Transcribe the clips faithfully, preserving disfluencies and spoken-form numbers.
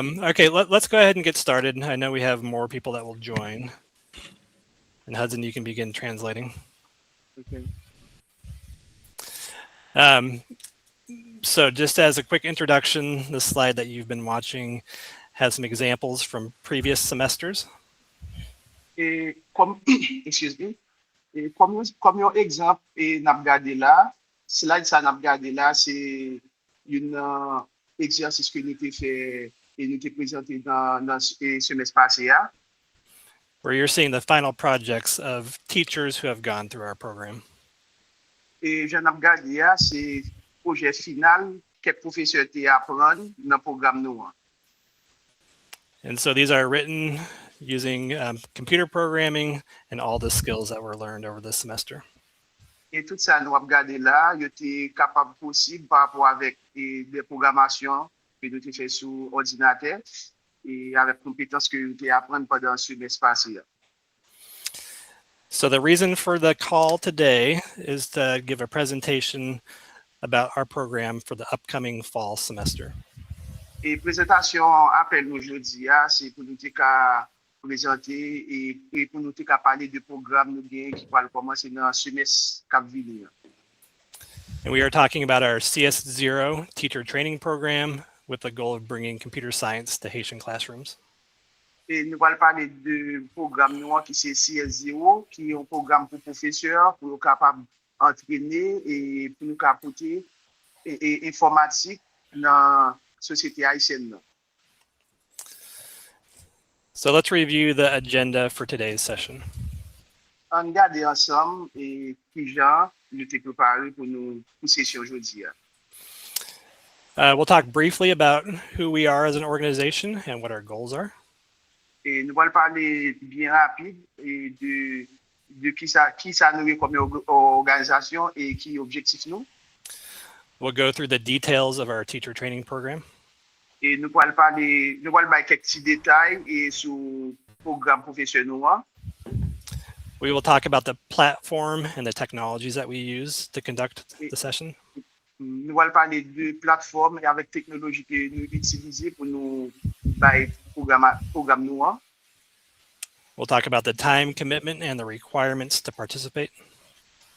Um, okay, let, let's go ahead and get started. I know we have more people that will join. And Hudson, you can begin translating. Okay. Um, so just as a quick introduction, the slide that you've been watching has some examples from previous semesters. E kòm, excuse me, e kòm yon, kòm yon egzanp, e n ap gade la, slide sa n ap gade la, se youn nan egzèsis ke nou te fè e nou te prezante nan, nan e semès pase a. Where you're seeing the final projects of teachers who have gone through our program. E jan n ap gade a, se pwojè final kèk pwofesè te aprann nan pwogram nou an. And so these are written using um, computer programming and all the skills that were learned over this semester. E tout sa nou ap gade la, yo te kapab posib pa rapò avèk e de pwogramasyon ke nou te fè sou òdinatè e avèk konpetans ke yo te aprann pandan semès pase a. So the reason for the call today is to give a presentation about our program for the upcoming fall semester. E prezantasyon apèl nou jodi a, se pou nou te ka prezante e, e pou nou te ka pale de pwogram nou genyen ki pral kòmanse nan semès k ap vini an. And we are talking about our C S zero teacher training program with the goal of bringing computer science to Haitian classrooms. E nou pral pale de pwogram nou an ki se C S zero, ki yon pwogram pou pwofesè, pou yo kapab antrene e pou nou ka pote e, e enfòmatik nan sosyete ayisyèn nan. So let's review the agenda for today's session. Ann gade ansanm e kijan nou te prepare pou nou pou sesyon jodi a. Uh, we'll talk briefly about who we are as an organization and what our goals are. E nou pral pale byen rapid e de, de kisa, kisa nou ye kòm òg- òganizasyon e ki objektif nou. We'll go through the details of our teacher training program. E nou pral pale, nou pral bay kèk ti detay e sou pwogram pwofesè nou an. We will talk about the platform and the technologies that we use to conduct the session. Nou pral pale de platfòm e avèk teknoloji ke nou itilize pou nou bay pwogram, pwogram nou an. We'll talk about the time commitment and the requirements to participate.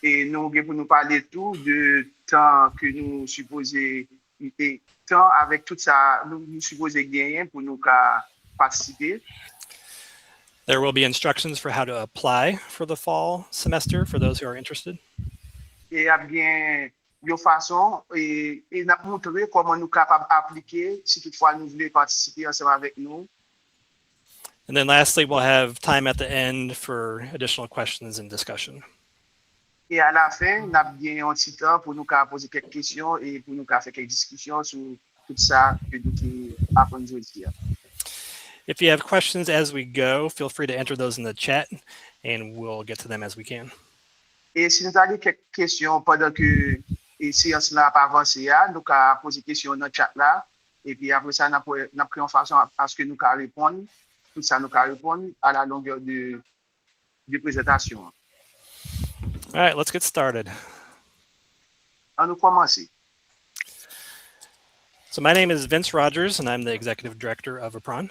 E nou gen pou nou pale tou de tan ke nou sipoze, e tan avèk tout sa nou, nou sipoze genyen pou nou ka patisipe. There will be instructions for how to apply for the fall semester for those who are interested. E ap gen yon fason e, e n ap montre kòman nou kapab aplike si toutfwa nou vle patisipe ansanm avèk nou. And then lastly, we'll have time at the end for additional questions and discussion. E alafen, n ap gen yon ti tan pou nou ka poze kèk kesyon e pou nou ka fè kèk diskisyon sou tout sa ke nou te aprann jodi a. If you have questions as we go, feel free to enter those in the chat and we'll get to them as we can. E si nou ta gen kèk kesyon pandan ke e seyans lan ap avanse a, nou ka poze kesyon nan chat la. Epi apre sa, n ap wè, n ap kreye yon fason aske nou ka reponn tout sa nou ka reponn a la longè de, de prezantasyon an. All right, let's get started. Ann nou kòmanse. So my name is Vince Rogers, and I'm the executive director of APRAN.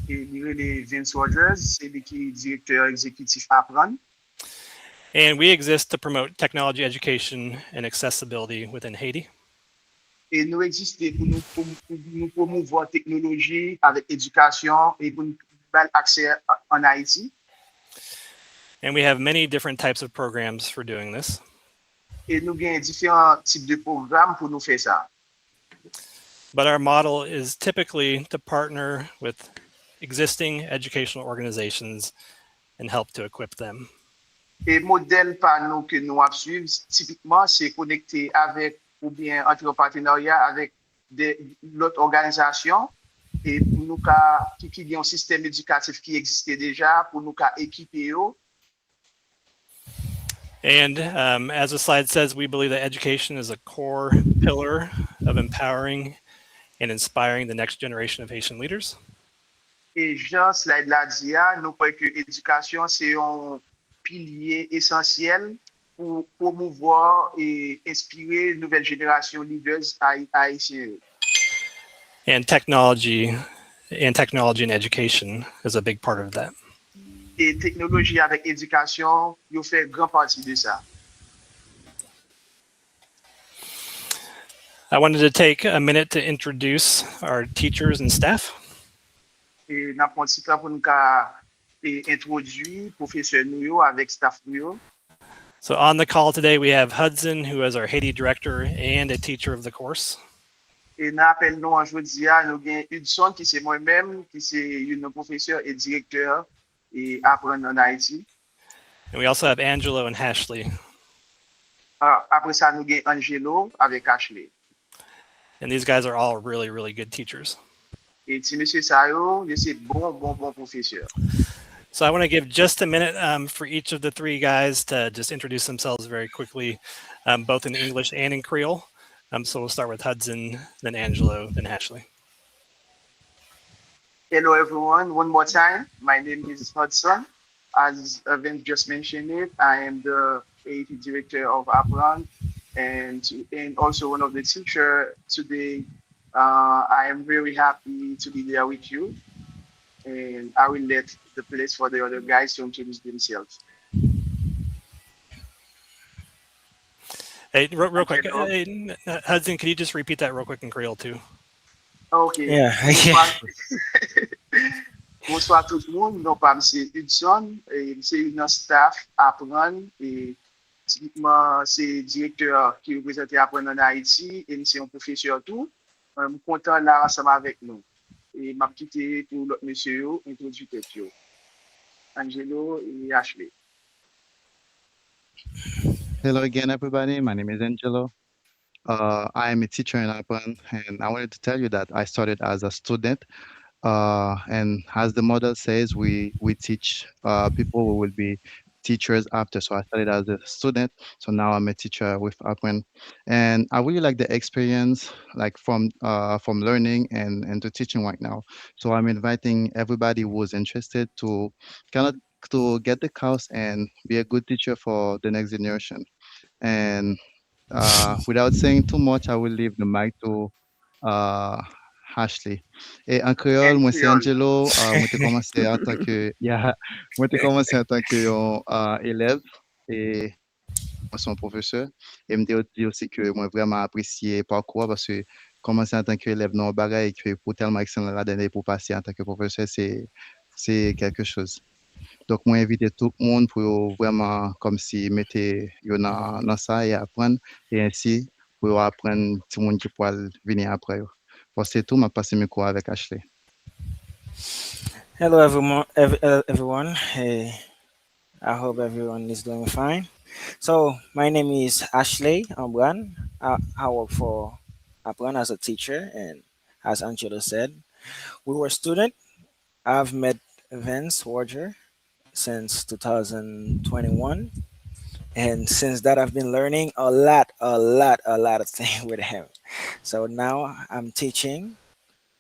E li rele Vince Rogers, se li ki direktè egzekitif APRAN. And we exist to promote technology education and accessibility within Haiti. E nou egziste pou nou, pou, pou nou pwomouvwa teknoloji avèk edikasyon e pou nou bay aksè ann Ayiti. And we have many different types of programs for doing this. E nou gen diferan tip de pwogram pou nou fè sa. But our model is typically to partner with existing educational organizations and help to equip them. E modèl pa nou ke nou ap swiv, tipikman, se konekte avèk oubyen antre an patenarya avèk de lòt òganizasyon e pou nou ka ki, ki gen yon sistèm edikatif ki egziste deja pou nou ka ekipe yo. And um, as the slide says, we believe that education is a core pillar of empowering and inspiring the next generation of Haitian leaders. E jan slide la di a, nou kwè ke edikasyon se yon pilye esansyèl pou pwomouvwa e enspire nouvèl jenerasyon lidè ayisyen yo. And technology and technology and education is a big part of that. E teknoloji avèk edikasyon, yo fè gran pati de sa. I wanted to take a minute to introduce our teachers and staff. E n ap pran ti tan pou n ka e, entwodui pwofesè nou yo avèk staff nou yo. So on the call today, we have Hudson, who is our Haiti director and a teacher of the course. E nan apèl nou an jodi a, nou gen Hudson ki se mwen menm, ki se youn nan pwofesè e direktè e aprann ann Ayiti. And we also have Angelo and Ashley. Ah, apre sa, nou gen Angelo avèk Ashley. And these guys are all really, really good teachers. E ti mesye sa yo, yo se bon, bon, bon pwofesè. So I want to give just a minute um, for each of the three guys to just introduce themselves very quickly, um, both in English and in Creole. Um, so we'll start with Hudson, then Angelo, then Ashley. Hello, everyone. One more time. My name is Hudson. As Evans just mentioned it, I am the A T director of Apprendre and, and also one of the teacher today. Uh, I am very happy to be there with you. And I will let the place for the other guys to introduce themselves. Hey, real, real quick, hey, Hudson, could you just repeat that real quick in Creole too? Ok. Yeah. Bonswa tout moun, non pa m se Hudson, e m se youn nan staff Apprendre, e tipikman se direktè ki reprezante Apprendre ann Ayiti, e m se yon pwofesè tou. M kontan la ansanm avèk nou. E m ap kite pou lòt mesye yo entwodui tèt yo. Angelo e Ashley. Hello again, everybody. My name is Angelo. Uh, I am a teacher in Apprendre, and I wanted to tell you that I started as a student. Uh, and as the model says, we, we teach uh, people who will be teachers after. So I started as a student. So now I'm a teacher with Apprendre. And I really like the experience, like from uh, from learning and into teaching right now. So I'm inviting everybody who's interested to kind of to get the course and be a good teacher for the next generation. And uh, without saying too much, I will leave the mic to uh, Ashley. E an kreyòl, mwen se Angelo, uh, mwen te kòmanse antanke yeah, mwen te kòmanse antanke yon uh, elèv e mwen se yon pwofesè. E m te di osi ke mwen vrèman apresye pakou a paske kòmanse antanke elèv nan yon bagay ke pou tèlman ekselan ladan e pou pase antanke pwofesè se se kèlke choz. Donk mwen envite tout moun pou yo vrèman kòmsi mete yo nan nan sa e aprann e ensi pou yo aprann timoun ki pral vini apre yo. Bon se tou, m ap pase mikwo avèk Ashley. Hello, everyone. Every, uh, everyone. Hey, I hope everyone is doing fine. So, my name is Ashley Ambran. I, I work for Apprendre as a teacher, and as Angelo said, we were student. I've met Vance Roger since two thousand twenty-one. And since that, I've been learning a lot, a lot, a lot of things with him. So now I'm teaching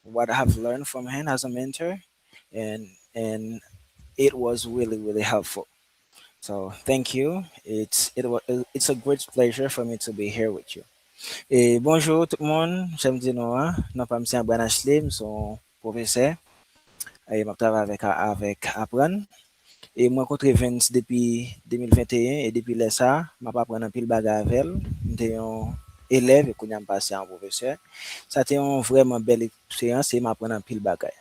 what I've learned from him as a mentor, and and it was really, really helpful. So thank you. It's it was it's a great pleasure for me to be here with you. E bonjou tout moun, jan m di nou an, non pa m se Ambran Ashley, m se yon pwofesè. E m ap travay avèk avèk Aprann. E m rankontre Vens depi de mil venteyen e depi lè sa a, m ap aprann anpil bagay avè l. M te yon elèv e kounye a m pase a yon pwofesè. Sa te yon vrèman bèl eksperyans e m aprann anpil bagay.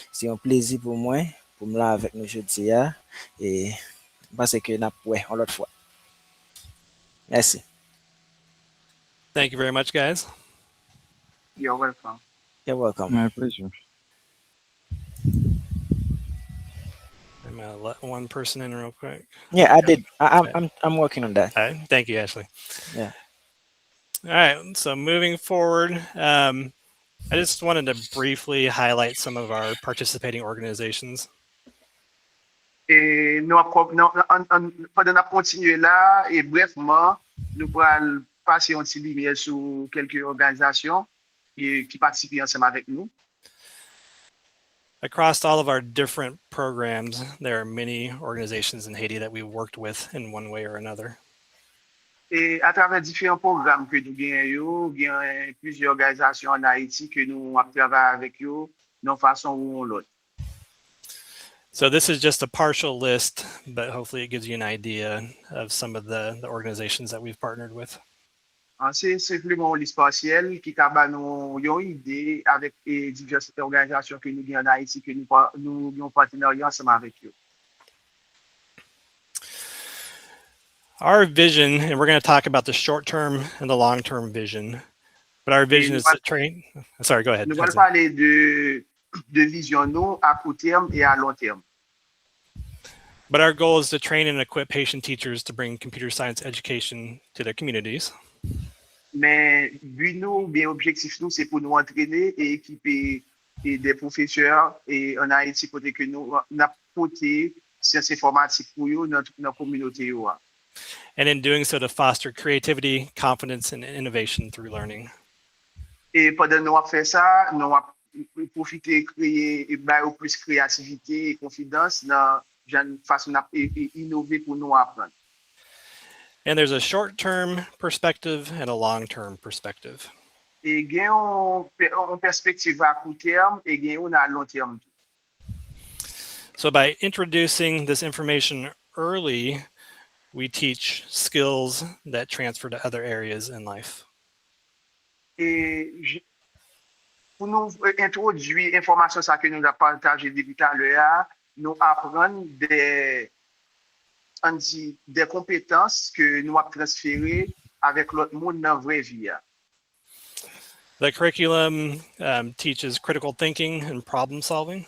Se yon plezi pou mwen pou m la avèk nou jodi a e m panse ke n ap wè yon lòt fwa. Mèsi. Thank you very much, guys. You're welcome. You're welcome. My pleasure. I'm gonna let one person in real quick. Yeah, I did. I, I'm, I'm I'm working on that. All right. Thank you, Ashley. Yeah. All right. So moving forward, um, I just wanted to briefly highlight some of our participating organizations. E nou ap kò- nou, an, an, pandan n ap kontinye la, e brèfman, nou pral pase yon ti limyè sou kèlke òganizasyon e, ki patisipe ansanm avèk nou. Across all of our different programs, there are many organizations in Haiti that we worked with in one way or another. E atravè diferan pwogram ke nou genyen yo, gen plizyè òganizasyon ann Ayiti ke nou ap travay avèk yo nan yon fason ou yon lòt. So this is just a partial list, but hopefully it gives you an idea of some of the, the organizations that we've partnered with. An, se senpleman yon lis pasyèl ki ka ba nou yon ide avèk e, divès òganizasyon ke nou gen ann Ayiti, ke nou, pa- nou gen yon patenarya ansanm avèk yo. Our vision, and we're going to talk about the short term and the long term vision, but our vision nou is to train. Sorry, go ahead. Nou pral Hudson. Pale de, de vizyon nou a kou tèm e a lon tèm. But our goal is to train and equip Haitian teachers to bring computer science education to their communities. Men bi nou, byen objektif nou, se pou nou antrene e ekipe e de pwofesè e ann Ayiti kote ke nou n ap pote syans enfòmatik pou yo nan, nan kominote yo a. And in doing so, to foster creativity, confidence, and innovation through learning. E pandan nou ap fè sa, nou ap pwofite kreye e ba yo plis kreyativite e konfidans nan jan fason n ap e- e- inove pou nou aprann. And there's a short term perspective and a long term perspective. E gen yon, pe- yon pèspektiv a kou tèm e gen yon a lon tèm tou. So, by introducing this information early, we teach skills that transfer to other areas in life. E j- pou nou entwodui enfòmasyon sa ke nou ap pataje depi talè a, nou aprann de, ann di, de konpetans ke nou ap transfere avèk lòt moun nan vrè vi a. The curriculum um, teaches critical thinking and problem solving.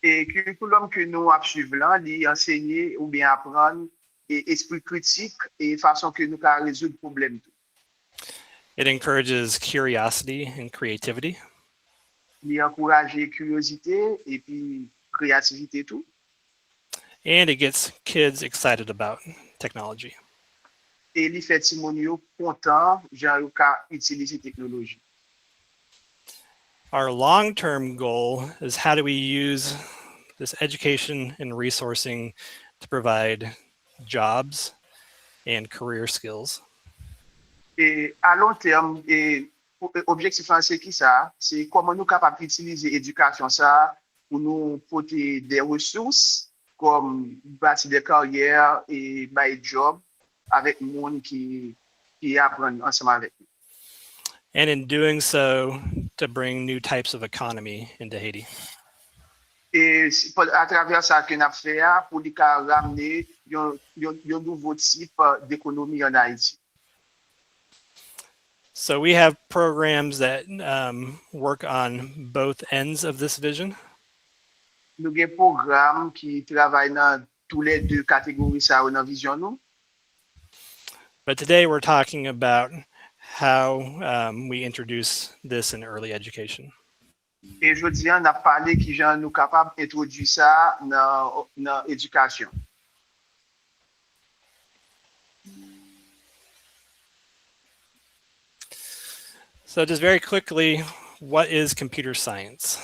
E curriculum ke nou ap swiv lan, li ansenye oubyen aprann e espri kritik e fason ke nou ka rezoud pwoblèm tou. It encourages curiosity and creativity. Li ankouraje kiryozite epi kreyativite tou. And it gets kids excited about technology. E li fè timoun yo kontan jan yo ka itilize teknoloji. Our long term goal is how do we use this education and resourcing to provide jobs and career skills. E a lon tèm, e objektif lan se kisa? Se kòman nou kapab itilize edikasyon sa a pou nou pote de resous kòm bati de karyè e bay djòb avèk moun ki, ki aprann ansanm avèk nou. And in doing so, to bring new types of economy into Haiti. E atravè sa ke n ap fè a, pou li ka ramne yon, yon, yon nouvo tip dekonomi ann Ayiti. So we have programs that um, work on both ends of this vision. Nou gen pwogram ki travay nan toulède kategori sa yo nan vizyon nou. But today we're talking about how um, we introduce this in early education. E jodi a, n ap pale kijan nou kapab entwodui sa nan, nan edikasyon. So just very quickly, what is computer science?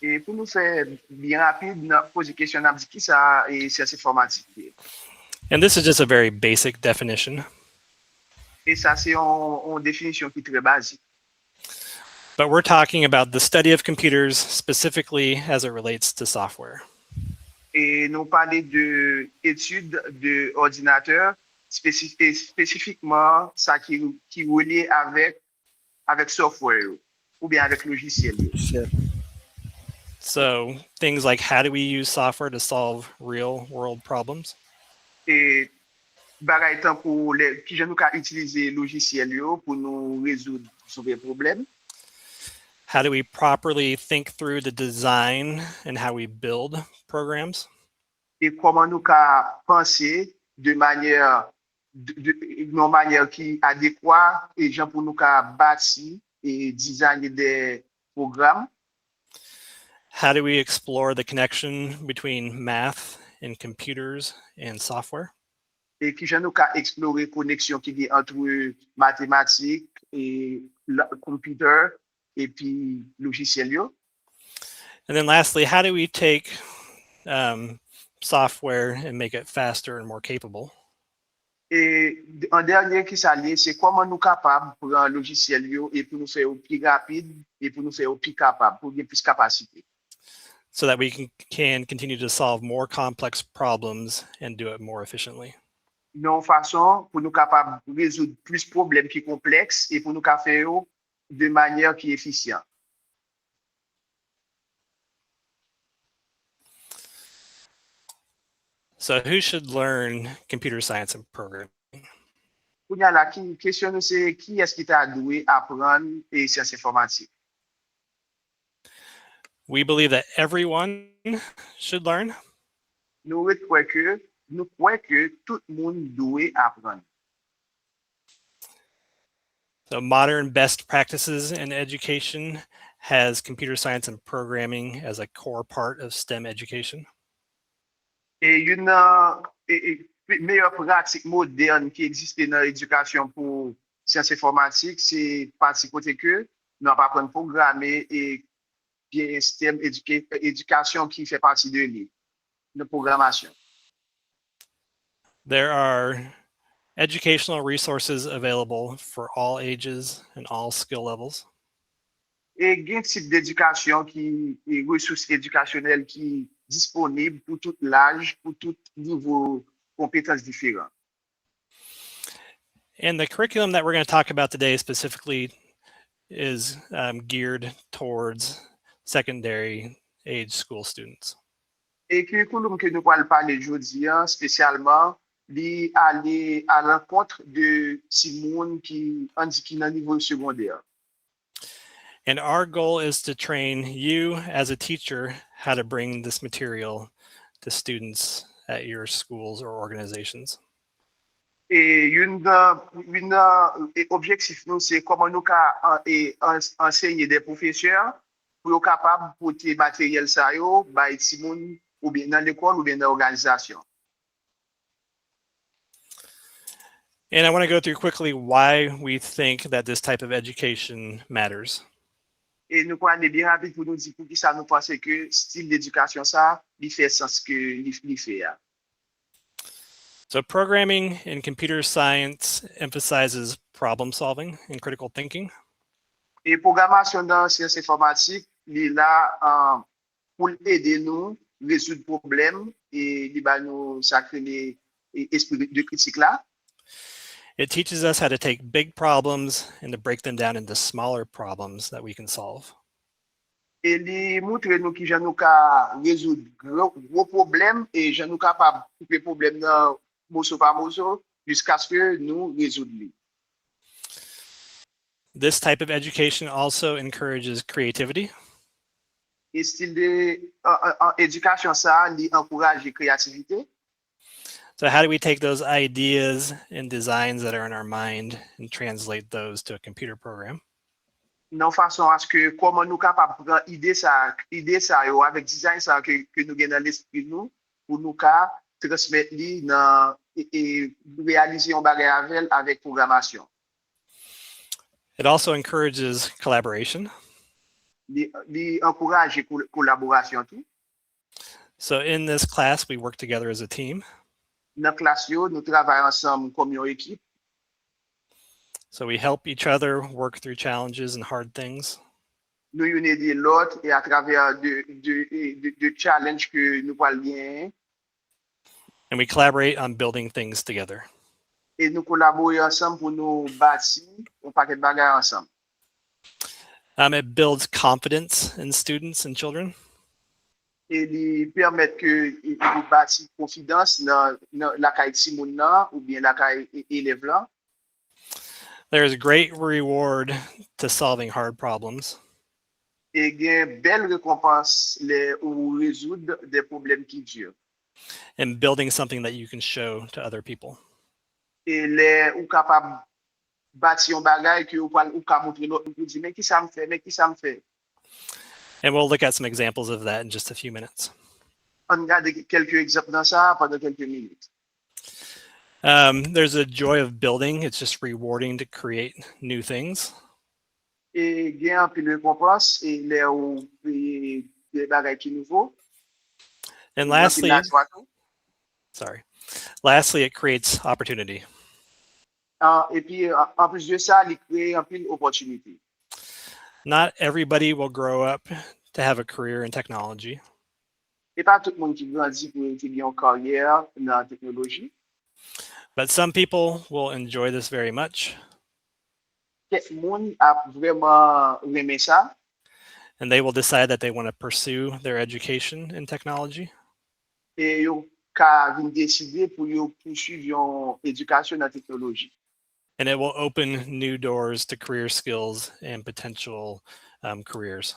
E pou nou fè byen rapid, n ap poze kesyon, n ap di kisa e syans enfòmatik ye. And this is just a very basic definition. E sa se yon, yon definisyon ki trè bazik. But we're talking about the study of computers specifically as it relates to software. E nou pale de etid de òdinatè, espesifikman sa ki, ki relye avèk, avèk software yo, oubyen avèk lojisyèl yo. So things like how do we use software to solve real world problems? E bagay tankou kijan nou ka itilize lojisyèl yo pou nou rezoud vrè pwoblèm. How do we properly think through the design and how we build programs? E kòman nou ka panse de manyè, de, de, yon manyè ki adekwa e jan pou nou ka bati e dizayne de pwogram. How do we explore the connection between math and computers and software? E kijan nou ka eksplore koneksyon ki gen antre matematik e computer epi lojisyèl yo? And then lastly, how do we take um, software and make it faster and more capable? E an dènye, ki sa l ye, se kòman nou kapab pran lojisyèl yo e pou nou fè yo pi rapid e pou nou fè yo pi kapab, pou gen plis kapasite. So that we can, can continue to solve more complex problems and do it more efficiently. Nan yon fason pou nou kapab rezoud plis pwoblèm ki konplèks e pou nou ka fè yo de manyè ki efisyan. So who should learn computer science and programming? Kounye a la, ki kesyon nou se, kiyès ki ta dwe aprann e syans enfòmatik? We believe that everyone should learn. Nou ret kwè ke nou kwè ke tout moun dwe aprann. So modern best practices in education has computer science and programming as a core part of STEM education. E youn nan e, e, meyè pratik modèn ki egziste nan edikasyon pou syans enfòmatik, se pati kote ke nou ap aprann pwograme e gen STEM, edike- edikasyon ki fè pati de li, nan pwogramasyon. There are educational resources available for all ages and all skill levels. E gen tip dedikasyon ki, e resous edikasyonèl ki disponib pou tout laj, pou tout nivo konpetans diferan. And the curriculum that we're going to talk about today specifically is um, geared towards secondary age school students. E curriculum ke nou pral pale jodi a, espesyalman, li ale a lankont de timoun ki, ann di, ki nan nivo segondè. And our goal is to train you as a teacher how to bring this material to students at your schools or organizations. E youn nan, youn nan e objektif nou, se kòman nou ka an- e an- anseye de pwofesè pou yo kapab pote materyèl sa yo bay timoun oubyen nan lekòl oubyen nan òganizasyon. And I want to go through quickly why we think that this type of education matters. E nou pral ale byen rapid pou nou di poukisa nou panse ke stil ledikasyon sa, li fè sans ke li, li fè a. So programming in computer science emphasizes problem solving and critical thinking. E pwogramasyon nan syans enfòmatik, li la uh, pou l ede nou rezoud pwoblèm e li ba nou sa k rele e, espri de kritik la. It teaches us how to take big problems and to break them down into smaller problems that we can solve. E li montre nou ki jan nou ka rezoud gwo, gwo pwoblèm e jan nou kapab koupe pwoblèm nan moso pa moso jiskaske nou rezoud li. This type of education also encourages creativity. E stil de uh, uh, uh, edikasyon sa a, li ankouraje kreyativite. So how do we take those ideas and designs that are in our mind and translate those to a computer program? Nan fason aske kòman nou kapab pran ide sa ide sa yo avèk dizayn sa ke, ke nou gen nan lespri nou pou nou ka transmèt li nan e, e reyalize yon bagay avè l avèk pwogramasyon. It also encourages collaboration. Li, li ankouraje kolaborasyon tou. So in this class, we work together as a team. Nan klas yo, nou travay ansanm kòm yon ekip. So we help each other work through challenges and hard things. Nou youn ede lòt e atravè de, de, de, de challenge ke nou pral genyen. And we collaborate on building things together. E nou kolabore ansanm pou nou bati yon pakèt bagay ansanm. Um, it builds confidence in students and children. E li pèmèt ke li bati konfidans nan, nan lakay timoun nan oubyen lakay elèv lan. There is great reward to solving hard problems. E gen bèl rekonpans lè ou rezoud de pwoblèm ki di. And building something that you can show to other people. E lè ou kapab bati yon bagay ke ou pral ou ka montre lòt moun pou di men kisa m fè, men kisa m fè. And we'll look at some examples of that in just a few minutes. Ann gade kèlke egzanp nan sa pandan kèlke minit. Um, there's a joy of building. It's just rewarding to create new things. E gen anpil rekonpans e lè ou kreye de bagay ki nouvo. And lastly, sorry. Lastly, it creates opportunity. An- epi an- anplis de sa, li kreye anpil opòtinite. Not everybody will grow up to have a career in technology, E pa tout moun ki grandi pou yo te gen yon karyè nan teknoloji. But some people will enjoy this very much. Kèk moun ap vrèman renmen sa, And they will decide that they want to pursue their education in technology. E yo ka vin deside pou yo pousuiv yon edikasyon nan teknoloji. And it will open new doors to career skills and potential um, careers.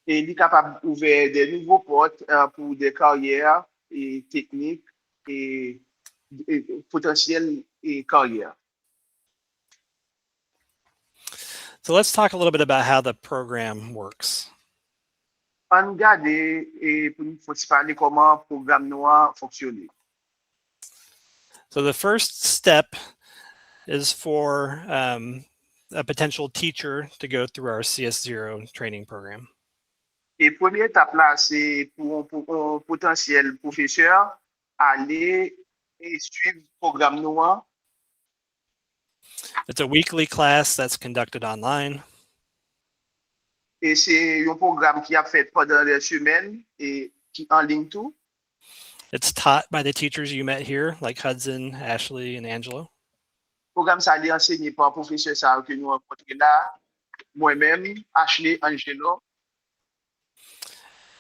E li kapab ouvè de nouvo pòt uh, pou de karyè e teknik e, e potansyèl e karyè. So let's talk a little bit about how the program works. Ann gade e pou nou fòs pale kòman pwogram nou an fonksyone. So the first step is for um, a potential teacher to go through our C S zero training program. E premye etap la se pou yon pou- yon potansyèl pwofesè ale e swiv pwogram nou an. It's a weekly class that's conducted online. E se yon pwogram ki ap fèt pandan de semèn e ki an liy tou. It's taught by the teachers you met here, like Hudson, Ashley, and Angelo. Pwogram sa li ansenye pa pwofesè sa yo ke nou rankontre la, mwen menm, Ashley, Angelo.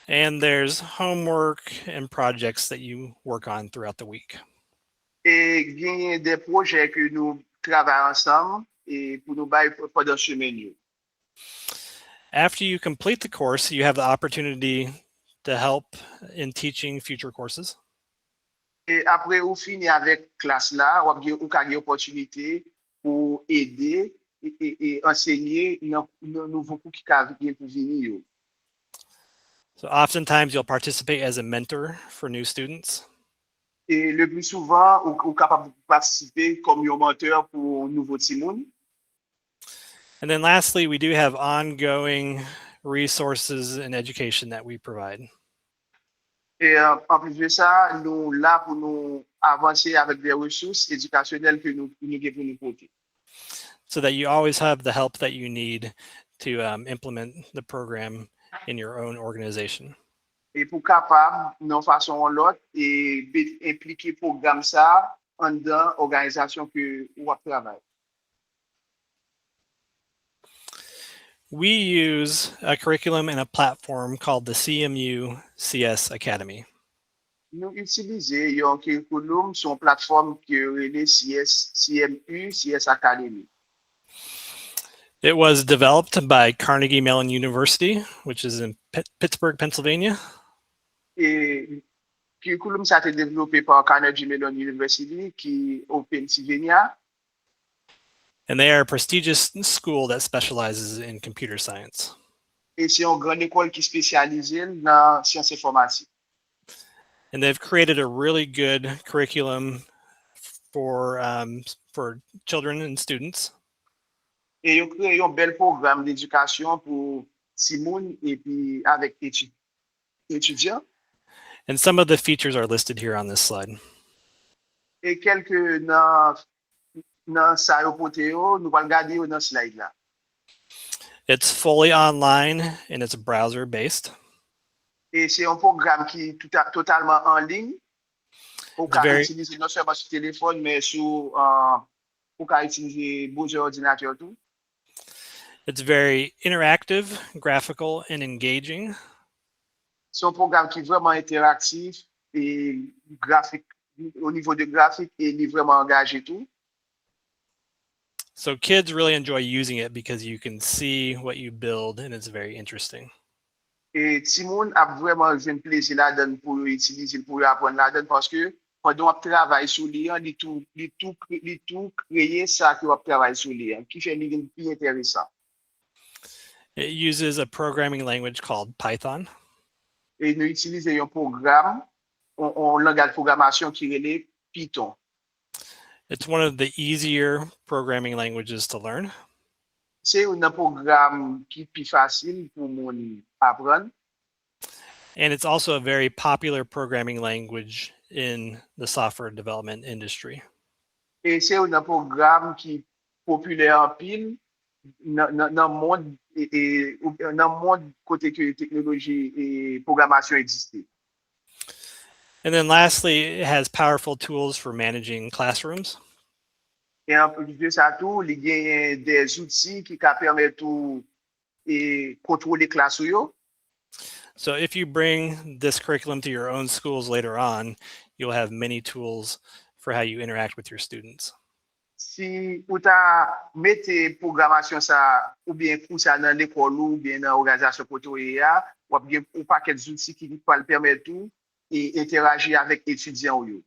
And there's homework and projects that you work on throughout the week. E genyen de pwojè ke nou travay ansanm e pou nou bay pandan semèn yo. After you complete the course, you have the opportunity to help in teaching future courses. E apre ou fini avèk klas la, w ap gen ou ka gen opòtinite pou ede e, e, e ansenye nan nan nouvo kou ki ka gen pou vini yo. So oftentimes you'll participate as a mentor for new students. E le pli souvan, ou, ou kapab patisipe kòm yon mantè pou nouvo timoun. And then lastly, we do have ongoing resources and education that we provide. E euh, anplis de sa, nou la pou nou avanse avèk de resous edikasyonèl ke nou, nou gen pou nou pote. So that you always have the help that you need to um, implement the program in your own organization. E pou kapab, nan yon fason ou lòt, e enplike pwogram sa anndan òganizasyon ke w ap travay. We use a curriculum and a platform called the C M U C S Academy. Nou itilize yon curriculum sou yon platfòm ki rele C S, C M U C S Academy. It was developed by Carnegie Mellon University, which is in Pittsburgh, Pennsylvania. E curriculum sa te devlope pa Carnegie Mellon University ki o Pennsylvania. And they are a prestigious school that specializes in computer science. E se yon gran lekòl ki espesyalize nan syans enfòmatik. And they've created a really good curriculum for um, for children and students. E yo kreye yon bèl pwogram edikasyon pou timoun epi avèk etidyan. And some of the features are listed here on this slide. E kèlke nan nan sa yo pote yo, nou pral gade yo nan slide la. It's fully online and it's browser based. E se yon pwogram ki totalman an liy. Ou ka itilize non sèlman sou telefòn, men sou uh, ou ka itilize browser òdinatè tou. It's very interactive, graphical, and engaging. Se yon pwogram ki vrèman enteraktif e grafik, o nivo de grafik, e li vrèman angaje tou. So kids really enjoy using it because you can see what you build and it's very interesting. E timoun ap vrèman jwenn plezi ladan l pou yo itilize l, pou yo aprann ladan l, paske pandan w ap travay sou li an, li tou li tou li tou kreye sa ke w ap travay sou li an, ki fè li vin pi enteresan. It uses a programming language called Python. E nou itilize yon pwogram, yon langaj pwogramasyon ki rele Python. It's one of the easier programming languages to learn. Se youn nan pwogram ki pi fasil pou moun aprann. And it's also a very popular programming language in the software development industry. E se youn nan pwogram ki popilè anpil nan, nan, nan mond, e, e, ou, nan mond kote ke teknoloji e pwogramasyon egziste. And then lastly, it has powerful tools for managing classrooms. E anplis de sa tou, li genyen de zouti ki ka pèmèt ou e kontwole klas ou yo. So if you bring this curriculum to your own schools later on, you'll have many tools for how you interact with your students. Si ou ta mete pwogramasyon sa oubyen kou sa nan lekòl ou oubyen nan òganizasyon kote w ye a, w ap gen yon pakèt zouti ki pral pèmèt ou e entèraji avèk etidyan w yo.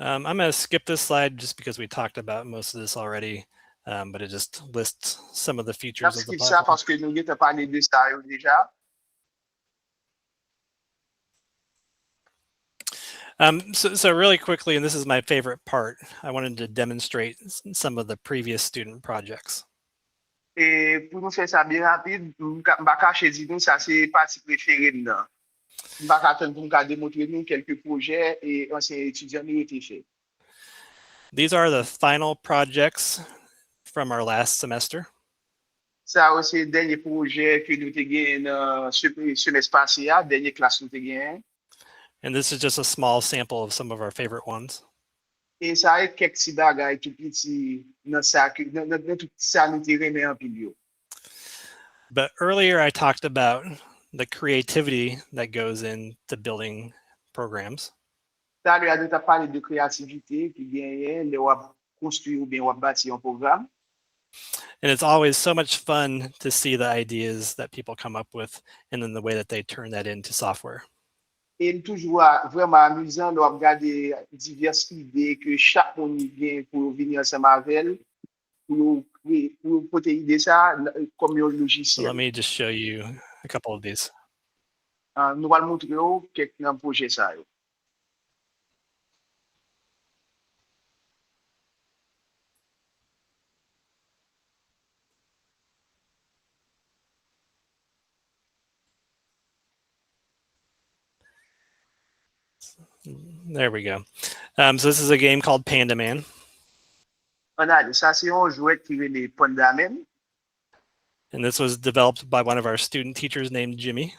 Um, I'm going to skip this slide just because we talked about most of this already, um, but it just lists some of the features of the platform. Paske nou gentan pale de sa yo deja. Um, so, so really quickly, and this is my favorite part, I wanted to demonstrate some of the previous student projects. E pou nou fè sa byen rapid, m pa kache di nou sa se pati prefere m nan. M pa ka tann pou m ka demontre nou kèlke pwojè e ansyen etidyan nou yo te fè. These are the final projects from our last semester. Sa yo se dènye pwojè ke nou te genyen nan semès pase a, dènye klas nou te genyen. And this is just a small sample of some of our favorite ones. E sa e kèk ti bagay tou piti nan sa ke nan, nan, nan tout sa nou te renmen anpil yo. But earlier I talked about the creativity that goes into building programs. Talè a nou t ap pale de kreyativite ki genyen lè w ap konstwi oubyen w ap bati yon pwogram. And it's always so much fun to see the ideas that people come up with and then the way that they turn that into software. E l toujou vrèman amizan lè w ap gade divès ide ke chak moun gen pou yo vini ansanm avè l pou yo kreye, pou yo pote ide sa kòm yon lojisyèl. So let me just show you a couple of these. Uh, nou pral montre w kèk nan pwojè sa yo. There we go. Um, so this is a game called Panda Man. Ann ale, sa se yon jwèt ki rele Pandaman. And this was developed by one of our student teachers named Jimmy.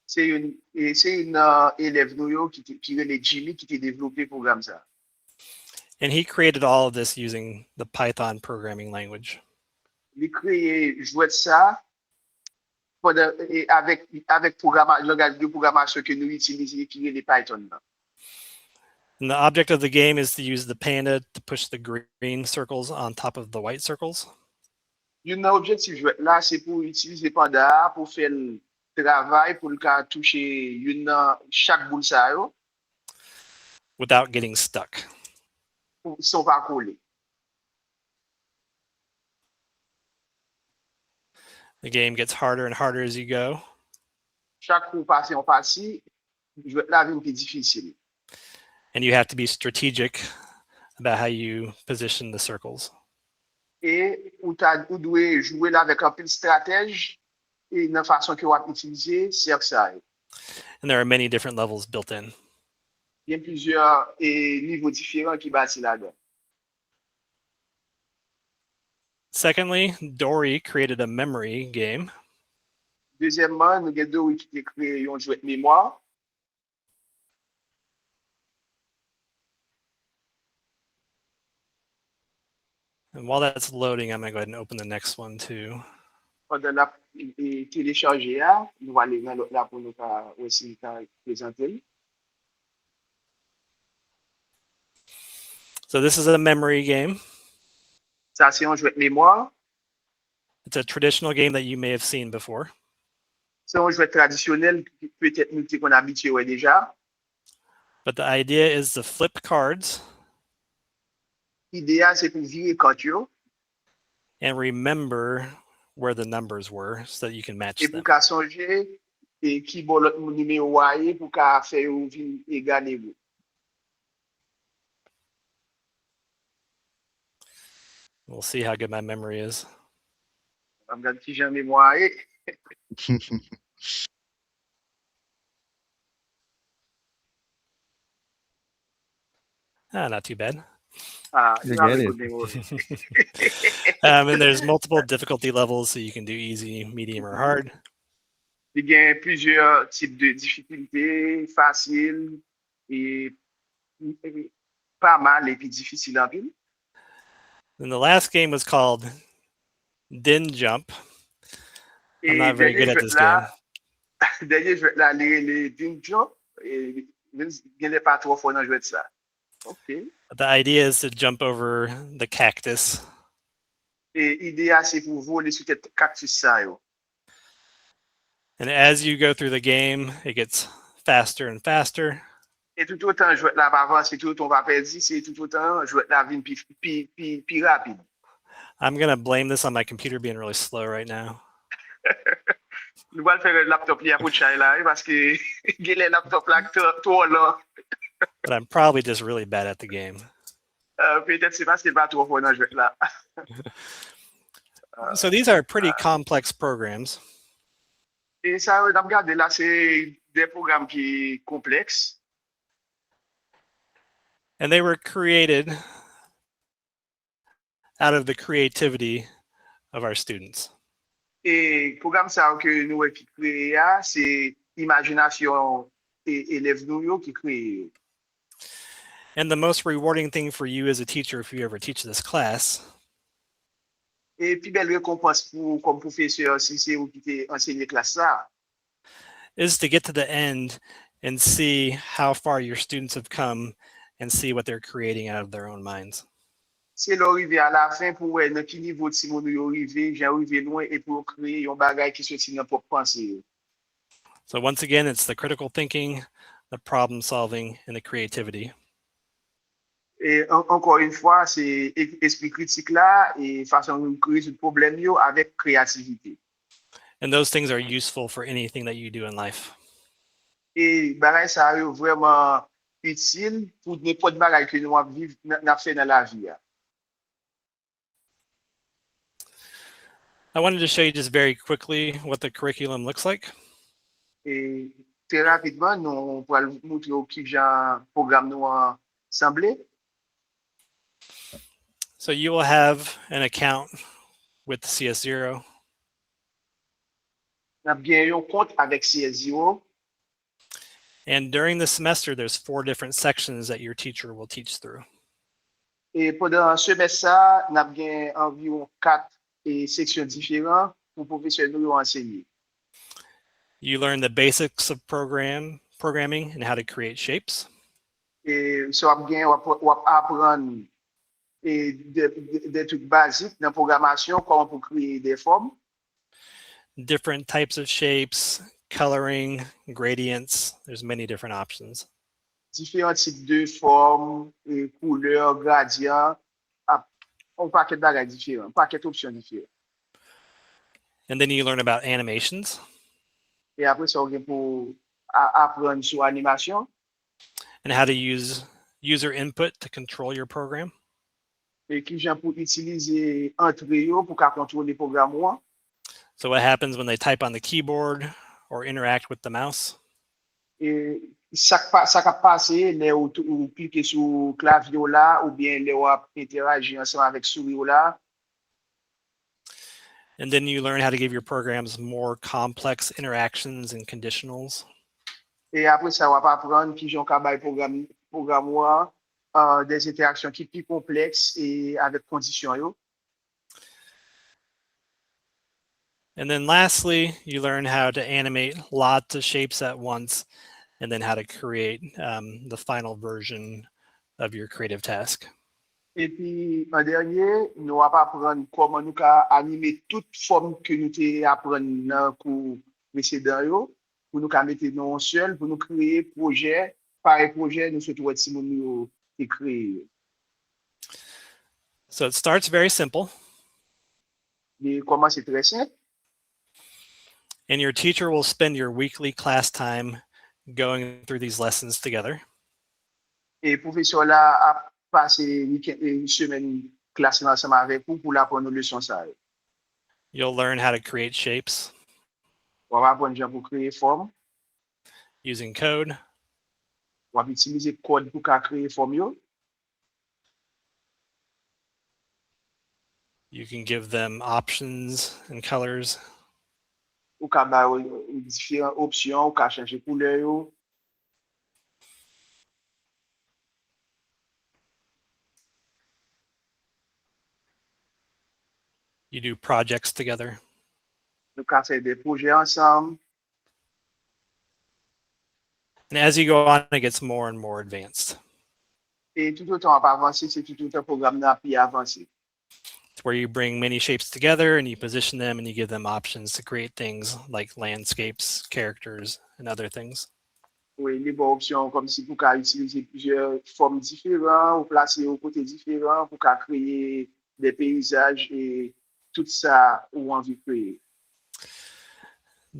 Se yon, se yon uh, elèv nou yo ki, ki rele Jimmy ki te devlope pwogram sa. And he created all of this using the Python programming language. Li kreye jwèt sa pandan avèk avèk programa, langaj de pwogramasyon ke nou itilize ki rele Python nan. And the object of the game is to use the panda to push the green circles on top of the white circles. Youn nan objektif jwèt la se pou itilize panda a pou fè l travay pou l ka touche youn nan chak boul sa yo. Without getting stuck. San w pa kole. The game gets harder and harder as you go. Chak kou w pase yon pati, jwèt la vin pi difisil. And you have to be strategic about how you position the circles. E ou ta ou dwe jwe l avèk anpil stratèj e nan fason ke w ap itilize sèk sa yo. And there are many different levels built in. Gen plizyè e nivo diferan ki bati ladan. Secondly, Dory created a memory game. Dezyèmman, nou gen Dory ki te kreye yon jwèt memwa. And while that's loading, I'm going to go ahead and open the next one too. Pandan l ap telechaje a, nou ale nan lòt la pou nou ka wè si li ka prezante l. So this is a memory game. Sa se yon jwèt memwa. It's a traditional game that you may have seen before. Se yon jwèt tradisyonèl ki petèt nou te konn abitye wè deja. But the idea is to flip cards. Ide a se pou vire kat yo. And remember where the numbers were so that you can match them. E pou ka sonje e ki bò lòt nimewo a ye pou ka fè yo vin egale yo. We'll see how good my memory is. N ap gade kijan memwa a ye. Ah, not too bad. Ah, You you have get a it. good memory. Um, and there's multiple difficulty levels, so you can do easy, medium, or hard. Li gen plizyè tip de difikilte, fasil, e, e pa mal epi difisil anpil. And the last game was called Din Jump. E I'm not very good at this la, game. Dènye jwèt la, li rele Din Jump. E, Vince genlè pa twò fò nan jwèt sa. Ok. The idea is to jump over the cactus. E ide a se pou vole sou tèt kaktis sa yo. And as you go through the game, it gets faster and faster. E tout otan jwèt la pa avanse, tout otan pa pèdi, se tout otan jwèt la vin pi, pi, pi, pi rapid. I'm going to blame this on my computer being really slow right now. Nou pral fè laptop li a pou chay la, wi, paske genlè laptop la twò, twò lan. But I'm probably just really bad at the game. Uh, Petèt se paske l pa twò fò nan jwèt la. So these are pretty complex programs. E sa yo n ap gade la, se de pwogram ki konplèks. And they were created out of the creativity of our students. E pwogram sa yo ke nou wè ki kreye a, se imajinasyon e elèv nou yo ki kreye yo. And the most rewarding thing for you as a teacher, if you ever teach this class, E pi bèl rekonpans pou ou kòm pwofesè, si se ou ki te ansenye klas sa, is to get to the end and see how far your students have come and see what they're creating out of their own minds. Se lè w rive a la fen pou wè nan ki nivo timoun ou yo rive, jan yo rive lwen, e pou yo kreye yon bagay ki soti nan pwòp panse yo. So once again, it's the critical thinking, the problem solving, and the creativity. E an- ankò yon fwa, se e- espri kritik la e fason nou rezoud pwoblèm yo avèk kreyativite. And those things are useful for anything that you do in life. E bagay sa yo vrèman itil pou nenpòt bagay ke nou ap viv, n n ap fè nan lavi a. I wanted to show you just very quickly what the curriculum looks like. E trè rapidman, nou pral moutre w ki jan pwogram nou an sanble. So you will have an account with C S zero. N ap gen yon kont avèk C S zero. And during the semester, there's four different sections that your teacher will teach through. E pandan semès sa, n ap gen anviwon kat e seksyon diferan pou pwofesè nou yo ansenye. You learn the basics of program programming and how to create shapes. E sa w ap gen, w ap, w ap aprann e de, de, de truc bazik nan pwogramasyon, kòman pou kreye de fòm. Different types of shapes, coloring, gradients. There's many different options. Diferan tip de fòm, e koulè, gradyan, ap yon pakèt bagay diferan, yon pakèt opsyon diferan. And then you learn about animations E apre sa, w gen pou a- aprann sou animasyon and how to use user input to control your program. E ki jan pou itilize antre yo pou ka kontwole pwogram ou an. So what happens when they type on the keyboard or interact with the mouse? E sa k pa- sa k ap pase lè ou, tou- ou klike sou klavye w la oubyen lè w ap enteraji ansanm avèk souri w la. And then you learn how to give your programs more complex interactions and conditionals. E apre sa, w ap aprann ki jan w ka bay pwogram pwogram ou an uh, de enteraksyon ki pi konplèks e avèk kondisyon yo. And then lastly, you learn how to animate lots of shapes at once and then how to create um, the final version of your creative task. Epi an dènye, nou ap aprann kòman nou ka anime tout fòm ke nou te aprann nan kou presedan yo, pou nou ka mete nan yon sèl, pou nou kreye pwojè, parèy pwojè nou sot wè timoun yo te kreye yo. So it starts very simple. Li kòmanse trè senp. And your teacher will spend your weekly class time going through these lessons together. E pwofesè la ap pase wiken- e semèn klas lan ansanm avèk ou pou l aprann ou leson sa yo. You'll learn how to create shapes W ap aprann jan pou kreye fòm. Using code. W ap itilize kòd pou ka kreye fòm yo. You can give them options and colors. Ou ka ba yo diferan opsyon, ou ka chanje koulè yo. You do projects together. Nou ka fè de pwojè ansanm. And as you go on, it gets more and more advanced. E toutotan w ap avanse, se toutotan pwogram nan ap pi avanse. It's where you bring many shapes together and you position them and you give them options to create things like landscapes, characters, and other things. Wi, li ba w opsyon kòmsi pou ka itilize plizyè fòm diferan, ou plase yo kote diferan pou ka kreye de peyizaj e tout sa ou anvi kreye.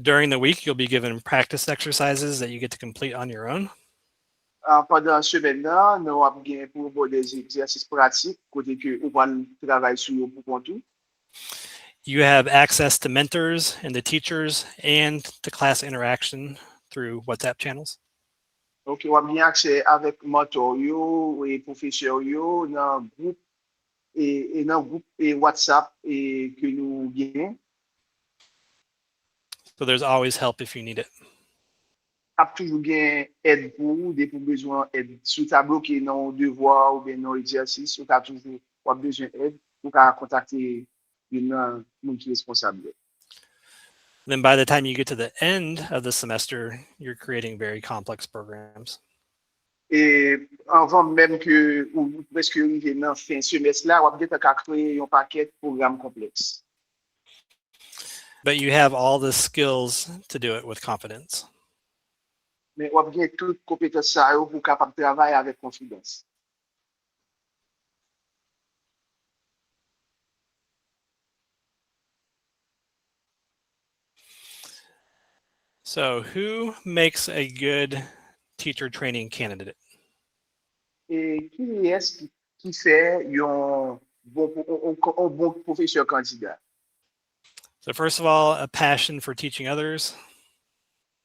During the week, you'll be given practice exercises that you get to complete on your own. Ah, pandan semèn nan, nou ap gen pou ba w de egzèsis pratik kote ke ou pral travay sou yo pou kont ou. You have access to mentors and the teachers and to class interaction through WhatsApp channels. Ok, w ap gen aksè avèk mantò yo e pwofesè yo nan gwoup e, e nan gwoup e WhatsApp e ke nou genyen. So there's always help if you need it. Ap toujou gen èd pou ou depi w bezwen èd. Si w ta bloke nan yon devwa oubyen nan yon egzèsis, ou ka toujou w ap bezwen èd, ou ka kontakte youn nan moun ki responsab yo. Then by the time you get to the end of the semester, you're creating very complex programs. E anvan menm ke ou prèske rive nan fen semès la, w ap gentan ka kreye yon pakèt pwogram konplèks. But you have all the skills to do it with confidence. Men w ap gen tout konpetans sa yo pou w kapab travay avèk konfidans. So, who makes a good teacher training candidate? E kiyès ki, ki fè yon bon, yon, yon, yon bon pwofesè kandida? So, first of all, a passion for teaching others.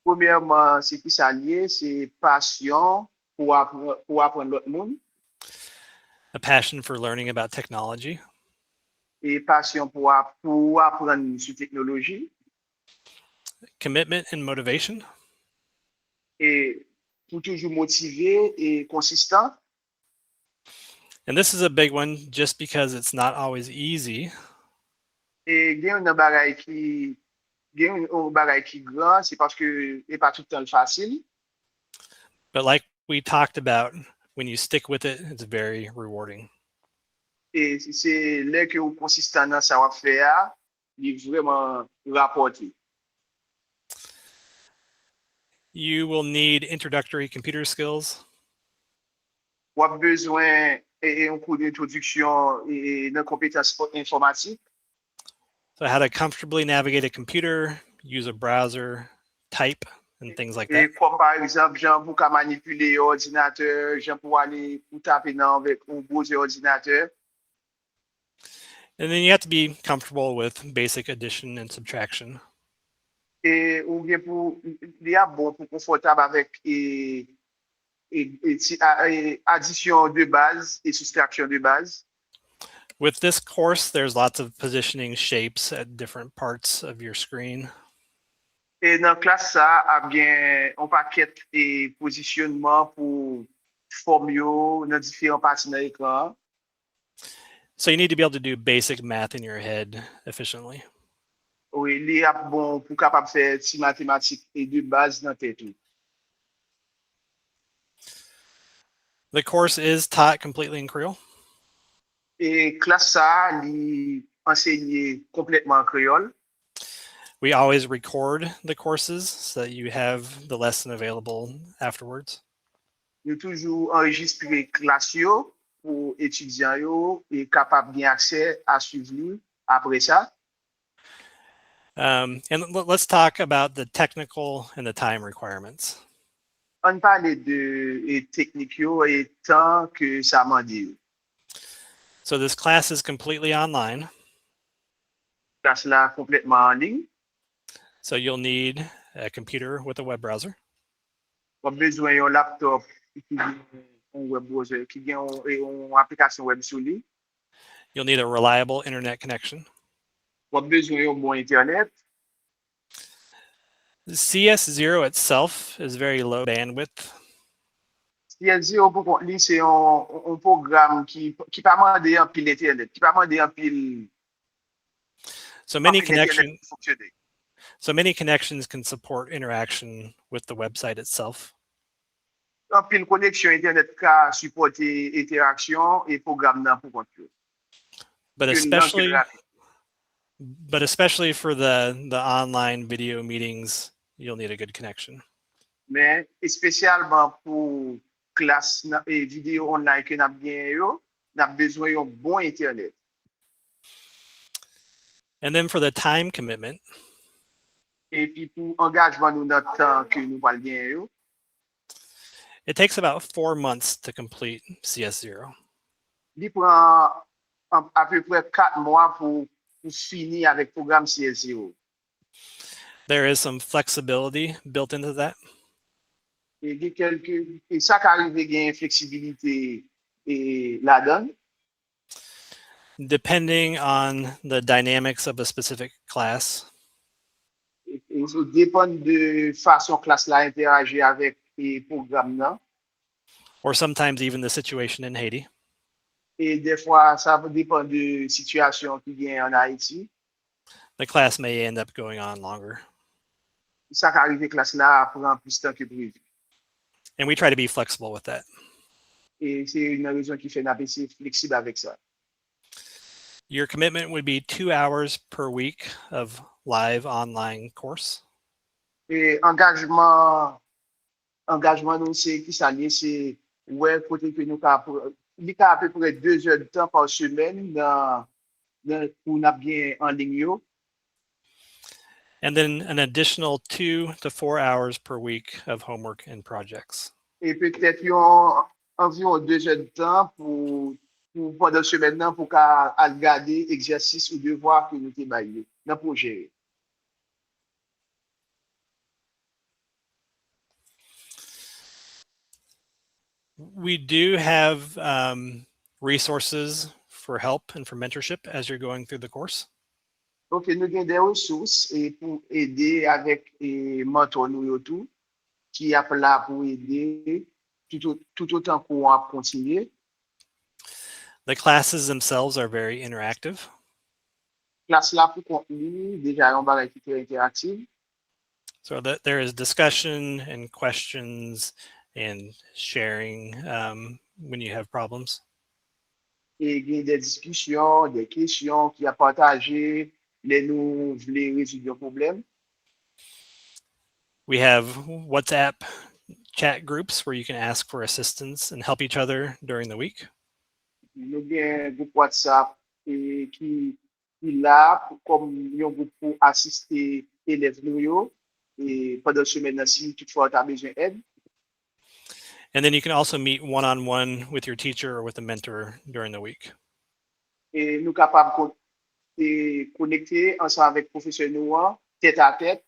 Premyèman, se ki sa l ye? Se pasyon pou aprann, pou aprann lòt moun. A passion for learning about technology. E pasyon pou, ap, pou aprann sou teknoloji. Commitment and motivation. E pou toujou motive e konsistan. And this is a big one just because it's not always easy. E gen yon bagay ki, gen yon bagay ki gran, se paske e pa tout tan l fasil. But like we talked about, when you stick with it, it's very rewarding. E se lè ke ou konsistan nan sa w ap fè a, li vrèman rapòte. You will need introductory computer skills. W ap bezwen e, e, yon kou entwodiksyon e, e, nan konpetans enfòmatik. So, how to comfortably navigate a computer, use a browser, type, and things like that. Kòm pa egzanp, jan pou ka manipile yon òdinatè, jan pou ale pou tape nan avèk yon browser òdinatè. And then you have to be comfortable with basic addition and subtraction. E ou gen pou, li ap bon pou konfòtab avèk e, e, e, ti, a, e adisyon de baz e sistraksyon de baz. With this course, there's lots of positioning shapes at different parts of your screen. E nan klas sa ap gen yon pakèt e pozisyonman pou fòm yo nan diferan pati nan ekran an. So you need to be able to do basic math in your head efficiently. Wi, li ap bon pou kapab fè ti matematik e de baz nan tèt ou. The course is taught completely in Creole. E klas sa a, li ansenye konplètman an kreyòl. We always record the courses so that you have the lesson available afterwards. Nou toujou anrejistre klas yo pou etidyan yo e kapab gen aksè a swiv li apre sa. Um, and l- let's talk about the technical and the time requirements. Ann pale de e, teknik yo e tan ke sa mande yo. So this class is completely online. Klas la konplètman an liy. So you'll need a computer with a web browser. W ap bezwen yon laptòp ki gen yon web browser, ki gen yon, e, yon aplikasyon web sou li. You'll need a reliable internet connection. W ap bezwen yon bon entènèt. C S zero itself is very low bandwidth. C S zero pou kont li se yon, yon pwogram ki, ki pa mande anpil entènèt, ki pa mande anpil So many anpil entènèt connection, pou fonksyone. So many connections can support interaction with the website itself. Anpil koneksyon entènèt ka sipòte entèraksyon e pwogram nan pou kont yo. But Ke nan ke especially, rapid. But especially for the the online video meetings, you'll need a good connection. Men espesyalman pou klas nan- e videyo online ke n ap genyen yo, n ap bezwen yon bon entènèt. And then for the time commitment, Epi pou angajman nou nan tan ke nou pral genyen yo, it takes about four months to complete C S zero. Li pran an- apeprè kat mwa pou, pou fini avèk pwogram C S zero. There is some flexibility built into that. E gen kèlke, e sa ka rive gen fleksibilite e ladan l. Depending on the dynamics of a specific class. E, e, sa depann de fason klas la entèaji avèk e pwogram nan. Or sometimes even the situation in Haiti. E dèfwa, sa depann de sitiyasyon ki gen an Ayiti. The class may end up going on longer. Sa ka rive klas la pran plis tan ke previ. And we try to be flexible with that. E se youn nan rezon ki fè n ap eseye fleksib avèk sa. Your commitment would be two hours per week of live online course. E angajman, angajman nou se ki sa l ye, se wè kote ke nou ka pr- li ka apeprè de zè de tan pa semèn nan, nan kou n ap gen an liy yo. And then an additional two to four hours per week of homework and projects. E petèt yon anviwon de zè de tan pou, pou pandan semèn nan pou ka al gade egzèsis ou devwa ke nou te bay yo nan pwojè yo. We do have um, resources for help and for mentorship as you're going through the course. Ok, nou gen de resous e pou ede avèk e mantò nou yo tou ki ap la pou ede tout, tout otan kou an ap kontinye. The classes themselves are very interactive. Klas la pou kont li deja yon bagay ki trè entèraktif. So that there is discussion and questions and sharing um, when you have problems. E gen de diskisyon, de kesyon ki ap pataje lè nou vle rezoud yon pwoblèm. We have WhatsApp chat groups where you can ask for assistance and help each other during the week. Nou gen gwoup WhatsApp e ki, ki la pou- kòm yon gwoup pou asiste elèv nou yo e pandan semèn nan si toutfwa w ta bezwen èd. And then you can also meet one on one with your teacher or with a mentor during the week. E nou kapab kon- e konekte ansanm avèk pwofesè nou an tèt a tèt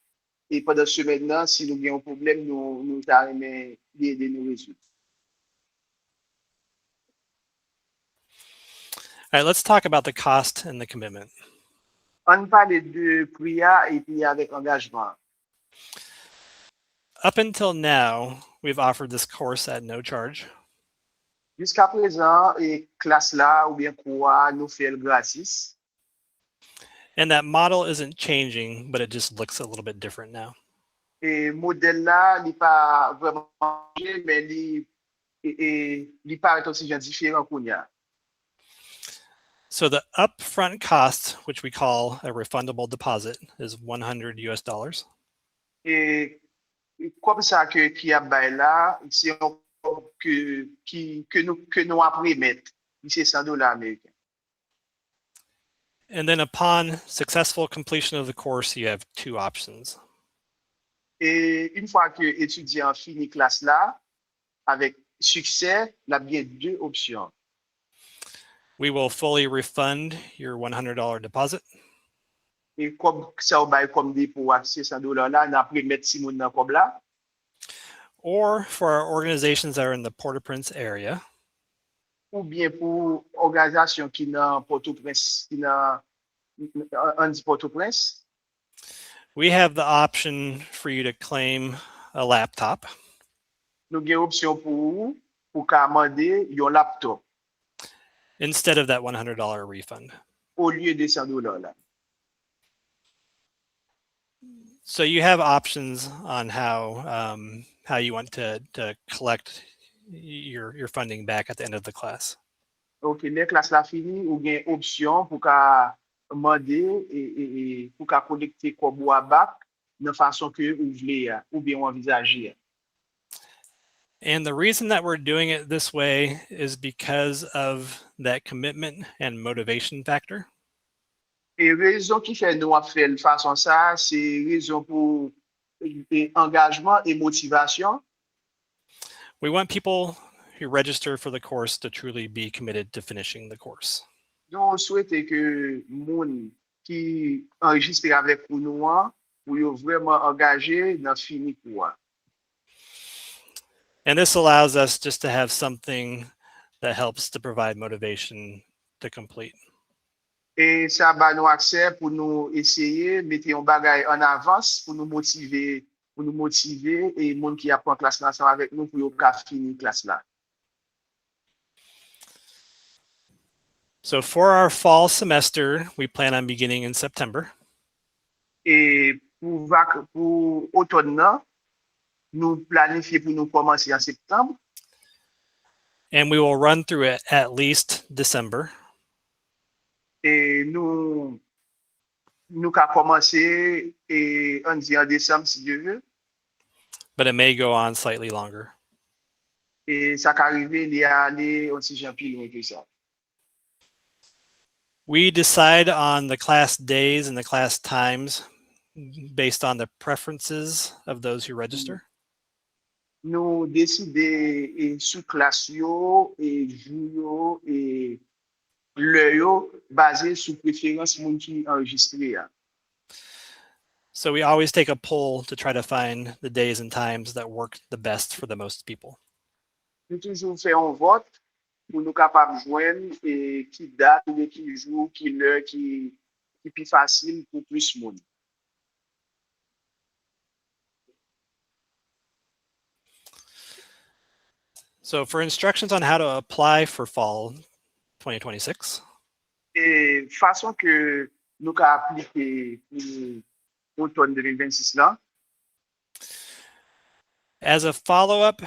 e pandan semèn nan si nou gen yon pwoblèm nou, nou ta renmen li ede nou rezoud. All right, let's talk about the cost and the commitment. Ann pale de pri a epi avèk angajman. Up until now, we've offered this course at no charge. Jiska prezan e klas la oubyen kou a nou fè l gratis. And that model isn't changing, but it just looks a little bit different now. E modèl la li pa vrèman chanje men li e, e, li parèt yon ti jan diferan kounye a. So the upfront cost, which we call a refundable deposit, is one hundred U S dollars. E kòb sa ke ki ap bay la se yon kòb ke, ki, ke, nou, ke nou ap remèt li se san dola ameriken. And then upon successful completion of the course, you have two options. E yon fwa ke etidyan an fini klas la avèk siksè, l ap gen de opsyon. We will fully refund your one hundred dollar deposit. E kòb sa w bay kòm depo a se san dola la, n ap remèt timoun nan kòb la. Or for our organizations that are in the Port-au-Prince area, oubyen pou òganizasyon ki nan Pòtoprens, ki nan, ann di Pòtoprens, We have the option for you to claim a laptop nou gen opsyon pou ou, pou ka mande yon laptop instead of that one hundred dollars refund. Olye de san dola la. So you have options on how um, how you want to, to collect your, your funding back at the end of the class. Ok, lè klas la fini, ou gen opsyon pou ka mande e, e, e pou ka kolekte kòb ou a bak nan fason ke ou vle a, oubyen ou anvizaje a. And the reason that we're doing it this way is because of that commitment and motivation factor. E rezon ki fè nou ap fè l fason sa a, se rezon pou e, angajman e motivasyon. We want people who register for the course to truly be committed to finishing the course. Nou swete ke moun ki anrejistre avèk kou nou an, pou yo vrèman angaje nan fini kou a. And this allows us just to have something that helps to provide motivation to complete. E sa ba nou aksè pou nou eseye mete yon bagay an avans pou nou motive, pou nou motive e moun ki ap pran klas la ansanm avèk nou pou yo ka fini klas la. So for our fall semester, we plan on beginning in September. E pou vak pou otòn nan, nou planifye pou nou kòmanse an septanm. And we will run through it at least December. E nou nou ka kòmanse e ann di an desanm si Dye vle. But it may go on slightly longer. E sa ka rive li ale yon ti jan pi lwen ke sa. We decide on the class days and the class times based on the preferences of those who register. Nou deside e, sou klas yo, e jou yo, e lè yo, baze sou preferans moun ki anrejistre a. So we always take a poll to try to find the days and times that work the best for the most people. Nou toujou fè yon vòt pou nou kapab jwenn e ki dat oubyen ki jou, ki lè ki, ki pi fasil pou plis moun. So for instructions on how to apply for fall twenty twenty-six, E fason ke nou ka aplike pou otòn de mil vennsis la, as a follow-up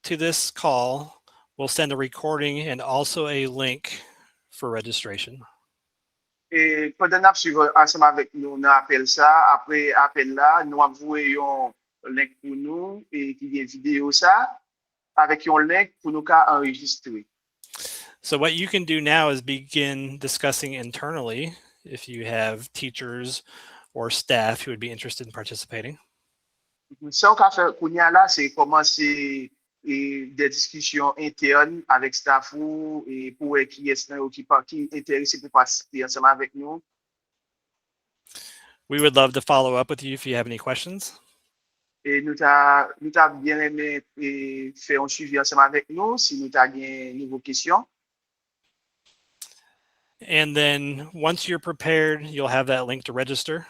to this call, we'll send a recording and also a link for registration. E pandan n ap swiv ansanm avèk nou nan apèl sa, apre apèl la, nou ap voye yon link pou nou e ki gen videyo sa, avèk yon link pou nou ka anrejistre. So what you can do now is begin discussing internally if you have teachers or staff who would be interested in participating. Sa w ka fè kounye a la, se kòmanse e, de diskisyon entèn avèk staff ou e pou wè kiyès nan yo ki, pa, ki enterese pou patisipe ansanm avèk nou. We would love to follow up with you if you have any questions. E nou ta, nou ta byen renmen e, fè yon swivi ansanm avèk nou si nou ta gen nouvo kesyon. And then once you're prepared, you'll have that link to register.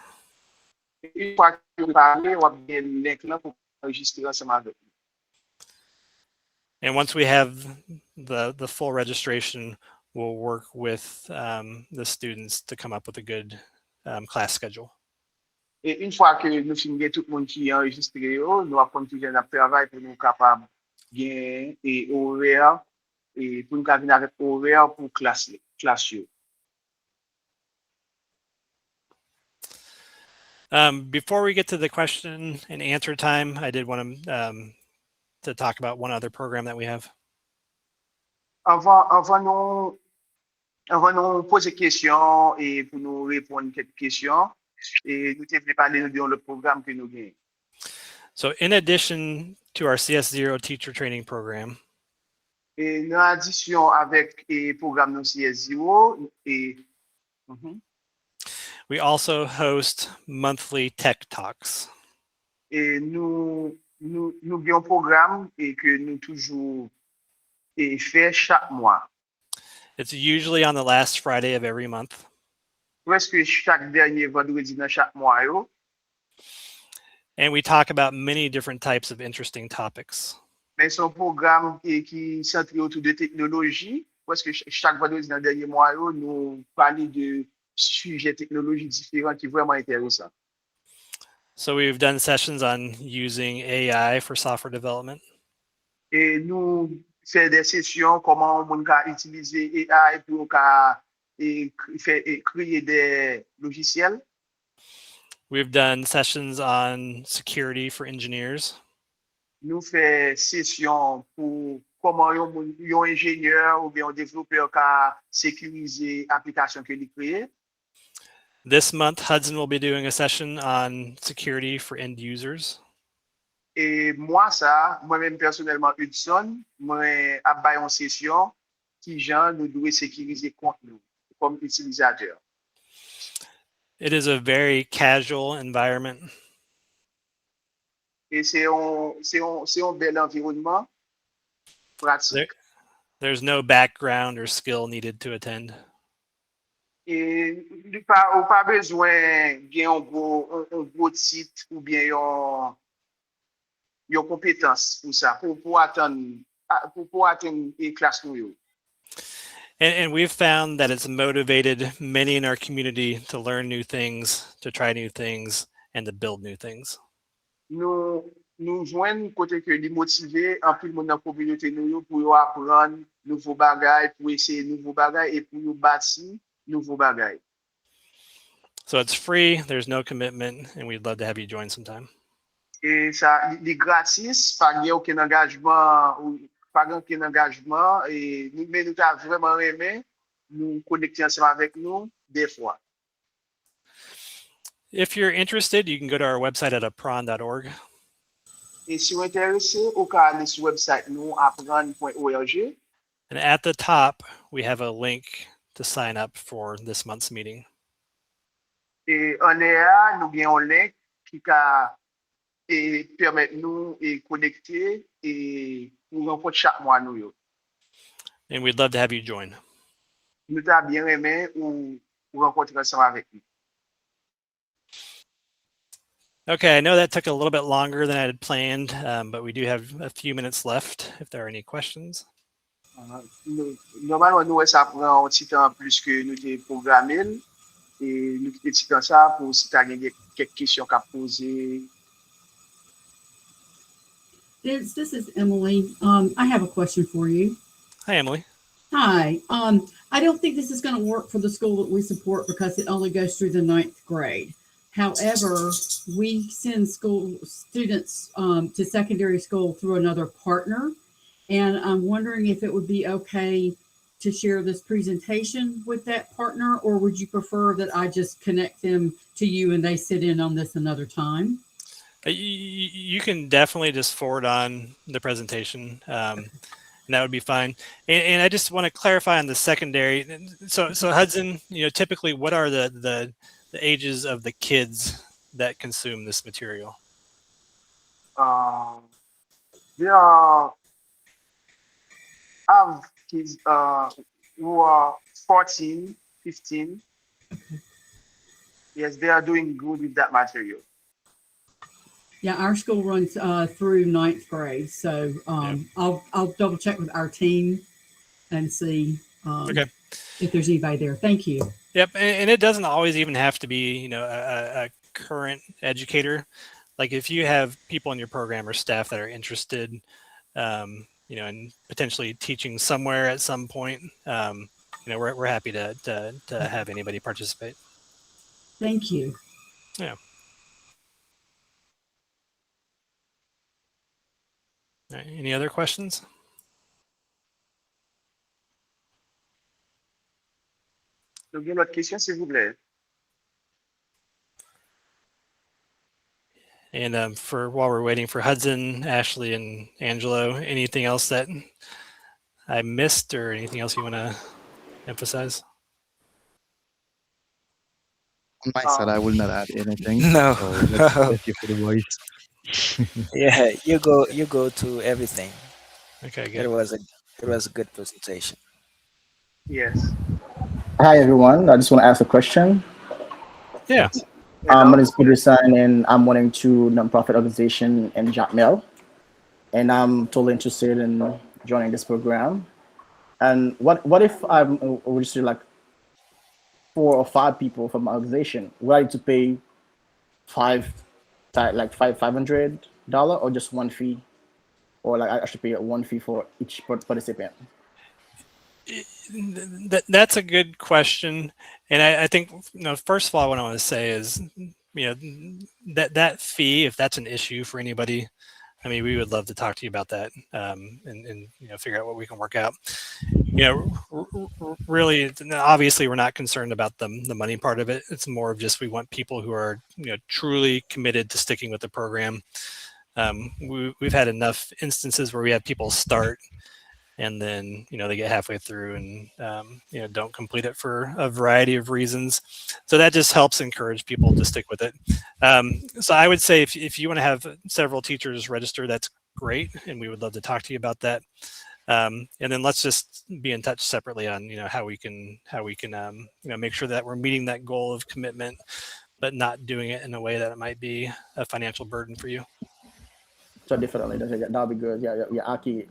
Yon fwa ke w prepare, w ap gen link lan pou anrejistre ansanm avèk nou. And once we have the, the full registration, we'll work with um, the students to come up with a good um, class schedule. E yon fwa ke nou fin gen tout moun ki anrejistre yo, nou ap konn kijan n ap travay pou nou kapab gen e orè, e pou nou ka vin avèk orè pou klas, klas yo. Um, before we get to the question and answer time, I did want to, um, to talk about one other program that we have. Anvan, anvan nou, anvan nou poze kesyon e pou nou reponn kèk kesyon, e nou te vle pale nou de yon lòt pwogram ke nou genyen. So in addition to our C S zero teacher training program, E nan adisyon avèk e pwogram nou C S zero, e, mhm. We also host monthly tech talks. E nou, nou, nou gen yon pwogram e ke nou toujou e fè chak mwa. It's usually on the last Friday of every month. Prèske chak dènye vandredi nan chak mwa yo. And we talk about many different types of interesting topics. Men se yon pwogram ki, ki santre otou de teknoloji. Prèske ch- chak vandredi nan dènye mwa yo, nou pale de sijè teknoloji diferan ki vrèman enteresan. So we've done sessions on using A I for software development. E nou fè de sesyon kòman yon moun ka itilize A I pou yo ka e, k- fè e, kreye de lojisyèl. We've done sessions on security for engineers. Nou fè sesyon pou kòman yon moun, yon enjenyè oubyen yon devlopè ka sekirize aplikasyon ke li kreye. This month, Hudson will be doing a session on security for end users. E mwa sa, mwen menm pèsonèlman, Hudson, mwen ap bay yon sesyon kijan nou dwe sekirize kont nou kòm itilizatè. It is a very casual environment. E se yon, se yon, se yon bèl anviwònman pratik. There, there's no background or skill needed to attend. E li pa, ou pa bezwen gen yon gwo, yon, yon gwo tit oubyen yon, yon konpetans pou sa, pou, pou atann, a- pou, pou atenn e klas nou yo. And, and we've found that it's motivated many in our community to learn new things, to try new things, and to build new things. Nou, nou jwenn kote ke li motive anpil moun nan kominote nou yo pou yo aprann nouvo bagay, pou eseye nouvo bagay e pou yo bati nouvo bagay. So it's free, there's no commitment, and we'd love to have you join sometime. E sa, li, li gratis, pa gen okenn angajman, ou pa gen okenn angajman, e nou, men nou ta vrèman renmen nou konekte ansanm avèk nou dèfwa. If you're interested, you can go to our website at apran dot org. E si w enterese, ou ka ale sou website nou, aprann pwen org. And at the top, we have a link to sign up for this month's meeting. E anlè a, nou gen yon link ki ka e, pèmèt nou e, konekte e, pou rankont chak mwa nou yo. And we'd love to have you join. Nou ta byen renmen ou, ou rankontre ansanm avèk nou. Okay, I know that took a little bit longer than I had planned, um, but we do have a few minutes left if there are any questions. Ah, nou- Nòmalman, nou wè sa pran yon ti tan plis ke nou te pwograme l. E nou kite ti tan sa pou si ta gen kèk, kèk kesyon k ap poze. Vince, this is Emily. Um, I have a question for you. Hi, Emily. Hi. Um, I don't think this is going to work for the school that we support because it only goes through the ninth grade. However, we send school students um, to secondary school through another partner. And I'm wondering if it would be okay to share this presentation with that partner, or would you prefer that I just connect them to you and they sit in on this another time? Uh, You, you can definitely just forward on the presentation, um, and that would be fine. And, and I just want to clarify on the secondary. So, so Hudson, you know, typically, what are the the, the ages of the kids that consume this material? Um, there are, I have kids uh, who are fourteen, fifteen. Yes, they are doing good with that material. Yeah, our school runs uh, through ninth grade, so um, I'll I'll double check with our team and see um, Okay. if there's anybody there. Thank you. Yep, and, and it doesn't always even have to be, you know, a, a- a current educator. Like if you have people in your program or staff that are interested, um, you know, in potentially teaching somewhere at some point, um, you know, we're we're happy to to to have anybody participate. Thank you. All right, any other questions? Nou gen lòt kesyon, silvouplè? And um, for while we're waiting for Hudson, Ashley, and Angelo, anything else that I missed or anything else you want to emphasize? On my side, I will not add anything. No. So let's, let's hear for the boys. Yeah, you go you go to everything. Okay, It good. Was a it was a good presentation. Yes. Hi everyone, I just want to ask a question. Yeah. Um, my name is Peter Sign, and I'm running to nonprofit organization in Jacmel, and I'm totally interested in joining this program. And what what if I'm uh, registered like four or five people from my organization? Would I need to pay five, like five five hundred dollar, or just one fee, or like I should pay one fee for each participant? That that's a good question, and I, I think you know, first of all, what I want to say is, you know, that that fee, if that's an issue for anybody, I mean, we would love to talk to you about that um, and, and you know figure out what we can work out. You know, r- r- really, obviously, we're not concerned about the the money part of it. It's more of just we want people who are you know truly committed to sticking with the program. Um, we, we've had enough instances where we have people start and then you know they get halfway through and um, you know don't complete it for a variety of reasons. So that just helps encourage people to stick with it. Um, so I would say if, if you want to have several teachers register, that's great, and we would love to talk to you about that. Um, and then let's just be in touch separately on you know how we can how we can um, you know make sure that we're meeting that goal of commitment, but not doing it in a way that it might be a financial burden for you. So definitely, that that'll be good. Yeah, yeah, yeah. Aki,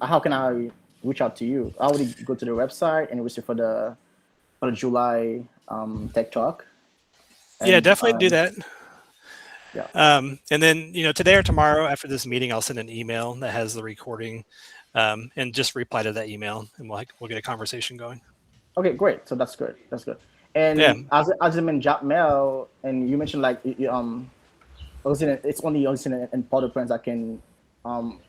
how can I reach out to you? I already go to the website and register for the for the July um, Tech Talk. And, yeah, definitely um, do that. Yeah. Um, and then, you know, today or tomorrow after this meeting, I'll send an email that has the recording, um, and just reply to that email, and we'll we'll get a conversation going. Okay, great. So that's good. That's good. And yeah. as as I'm in Jacmel, and you mentioned like um, it's only in Port-au-Prince I can um,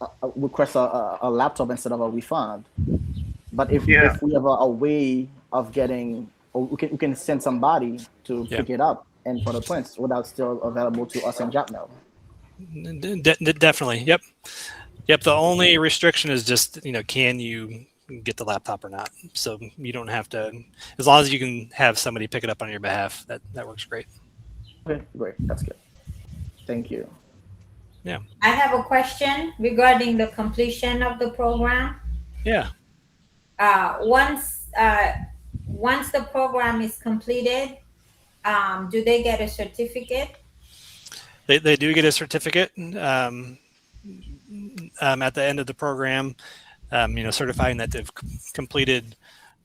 uh, request a, a, laptop instead of a refund. But if, yeah. if we have a, a, way of getting, or we can, we can send somebody to yeah. pick it up in Port-au-Prince without still available to us in Jacmel. De- definitely. Yep. Yep. The only restriction is just, you know, can you get the laptop or not? So you don't have to, as long as you can have somebody pick it up on your behalf, that, that works great. Okay, great. That's good. Thank you. Yeah. I have a question regarding the completion of the program. Yeah. Uh, once uh, once the program is completed, um, do they get a certificate? They, they do get a certificate um, um, at the end of the program, um, you know, certifying that they've completed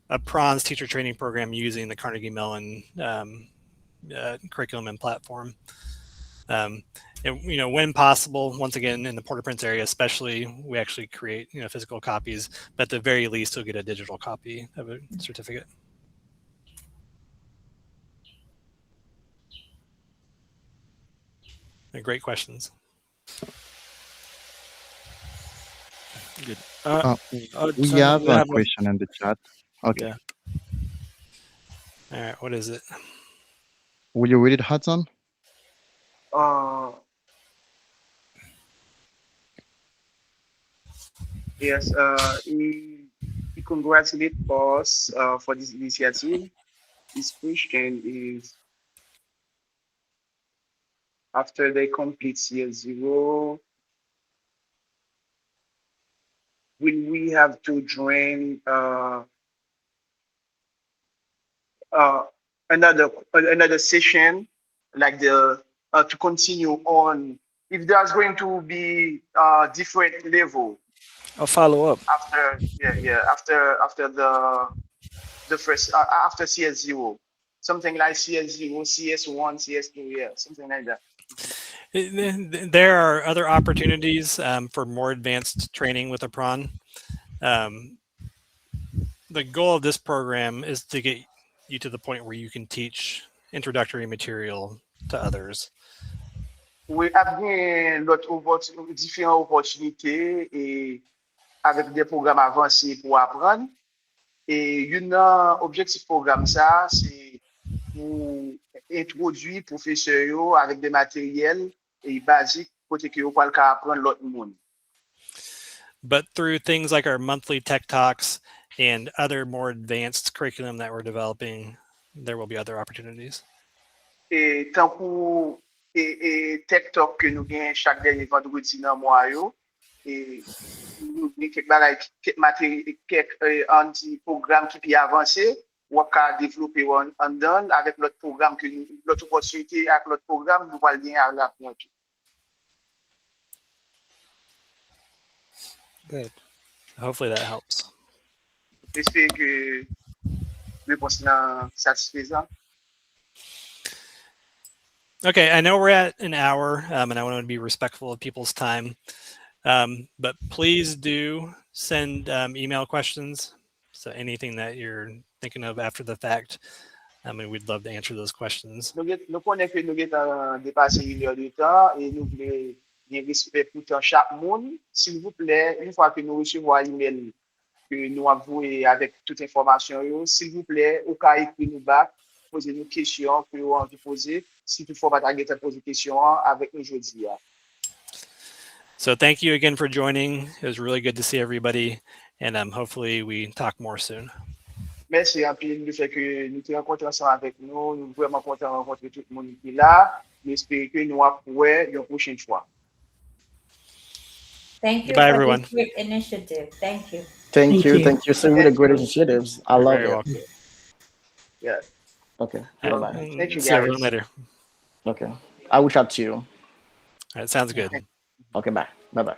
a PRONS teacher training program using the Carnegie Mellon um, uh, curriculum and platform. Um, and you know, when possible, once again in the Port-au-Prince area, especially, we actually create you know physical copies. But at the very least, you'll get a digital copy of a certificate. They're great questions. Good. Uh, uh, we have a question in the chat. Okay. Yeah. All right. What is it? Will you read it, Hudson? Uh, yes, uh, he, he congratulates us uh, for this initiative. His question is, after they complete C S zero, will we have to join uh, uh, another another session like the uh, to continue on if there's going to be uh, different level a follow up after yeah yeah after after the the first uh, after C S zero, something like C S zero, C S one, C S two, yeah, something like that. There are other opportunities um, for more advanced training with a PRON. Um, the goal of this program is to get you to the point where you can teach introductory material to others. Wi, ap gen lòt diferan opòtinite e avèk de pwogram avanse pou aprann. E youn nan objektif pwogram sa a se pou entwodui pwofesè yo avèk de materyèl e bazik kote ke yo pral ka aprann lòt moun. But through things like our monthly tech talks and other more advanced curriculum that we're developing, there will be other opportunities. E tankou e, e tech talk ke nou gen chak dènye vandredi nan mwa yo, e, nou gen kèk bagay, kèk materi, kèk, e, ann di pwogram ki pi avanse, w ap ka devlope w ann, anndan l avèk lòt pwogram ke nou, lòt opòtinite ak lòt pwogram nou pral gen avè w tou. Good. Hopefully that helps. M espere ke repons lan satisfezan. Okay, I know we're at an hour, um, and I want to be respectful of people's time. Um, but please do send um, email questions. So anything that you're thinking of after the fact, I mean, we'd love to answer those questions. Nou gen, nou konnen ke nou gentan depase inè de tan e nou vle gen respè pou tan chak moun. Silvouplè, yon fwa ke nou resevwa imèl ke nou ap voye avèk tout enfòmasyon yo, silvouplè, ou ka ekri nou back, poze nou kesyon ke ou anvi poze, si toutfwa w pa ta gentan poze kesyon an avèk nou jodi a. So thank you again for joining. It was really good to see everybody, and um, hopefully we talk more soon. Mèsi anpil le fè ke nou te rankontre ansanm avèk nou. Nou vrèman kontan rankontre tout moun ki la. Nou espere ke nou ap wè yon pwochen fwa. Thank you Goodbye, for everyone. This great initiative. Thank you. Thank Thank you, you. thank you. It's a really Thank great you. Initiatives. I You're love very it. Welcome. Yeah. Okay, Uh, bye bye. Thank you, See everyone guys. Later. Okay, I will chat to you. All right, sounds good. Okay, bye. Bye bye.